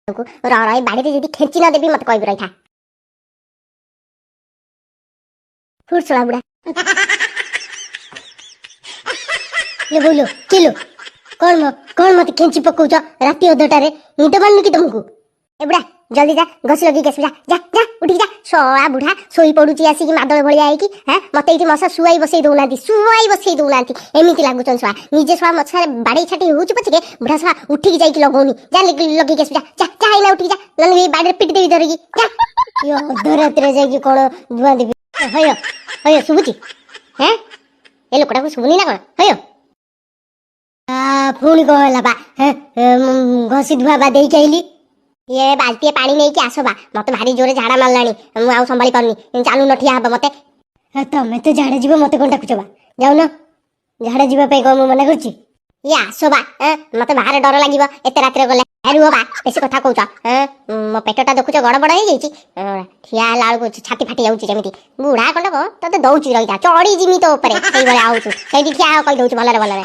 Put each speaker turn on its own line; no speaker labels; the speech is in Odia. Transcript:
ର ର, ଏ ବାଡ଼ିରେ ଯଦି ଖେଞ୍ଚି ନ ଦେବି ମତେ କହିବି, ରହିଥା। ଫୁଟ ଶଳା ବୁଢା। ଲେ ବୋଲୋ କିଲୋ, କଣ ମ, କଣ ମତେ ଖେଞ୍ଚି ପକଉଛ ରାତି ଅଧଟାରେ? ନିଦ ମାଡୁନି କି ତମକୁ? ଏ ବୁଢା, ଜଲ୍ଦି ଯା, ଘଷି ଲଗେଇକି ଆସିବି। ଯା ଯା ଯା, ଉଠିକି ଯା। ଶଳା ବୁଢା ଶୋଇ ପଡୁଛି ଆସିକି ମାଦଳ ଭଳିଆ ହେଇକି। ହଁ, ମତେ ଏଇଠି ମଶା ଶୁଆଇ ବସେଇ ଦଉନାହାନ୍ତି, ଶୁଆଇ ବସେଇ ଦଉନାହାନ୍ତି। ଏମିତି ଲାଗୁଛନ୍ତି ଶଳା। ନିଜେ ଶଳା ମଶାରେ ବାଡେଇ ଛାଟି ହଉଛି ପଛକେ, ବୁଢା ଶଳା ଉଠିକି ଯାଇକି ଲଗଉନି। ଯା, ଲଗେଇକି ଆସିବି। ଯା ଯା ଯା, ଏଇନା ଉଠିକି ଯା, ନହେଲେ ଏଇ ବାଡିରେ ପିଟି ଦେବି ଧରିକି। ଯା। ଇଏ ଅଧରାତିରେ ଯାଇକି କଣ ଧୂଆଁ ଦେବି? ହୟ ହୟ, ଶୁଭୁଛି? ହେଁ, ଏ ଲୋକଟାକୁ ଶୁଭୁନି ନା କଣ? ହୟ, ପୁଣି କଣ ହେଲା ବା? ଘଷି ଧୁଆ ବା ଦେଇକି ଆଇଲି। ଇଏ ବାଲ୍ଟିଏ ପାଣି ନେଇକି ଆସ ବା, ମତେ ଭାରି ଜୋରେ ଝାଡା ମାରିଲାଣି, ମୁଁ ଆଉ ସମ୍ଭାଳି ପାରୁନି। ଚାଲୁନ, ଠିଆ ହବ ମତେ। ତମେ ତ ଝାଡା ଯିବ, ମତେ କଣ ଡାକୁଛ ବା? ଯାଉନ ଝାଡା ଯିବା ପାଇଁ, କଣ ମୁଁ ମନା କରୁଛି? ଇଏ ଆସ ବା, ମତେ ବାହାରେ ଡର ଲାଗିବ ଏତେ ରାତିରେ ଗଲେ। ରୁହ ବା, ବେଶୀ କଥା କହୁଛ। ମୋ ପେଟଟା ଦେଖୁଛ ଗଡବଡ ହେଇଯାଇଛି, ଠିଆ ହେଲା ବେଳକୁ ଛାତି ଫାଟି ଯାଉଛି ଯେମିତି। ବୁଢା ଖଣ୍ଡକ, ତତେ ଦଉଛି ରହିଥା, ଚଢି ଯିମି ତୋ ଉପରେ। ସେଇଭଳିଆ ହଉଛୁ, ସେଇଠି ଠିଆ କହିଦଉଛି ଭଲରେ ଭଲରେ।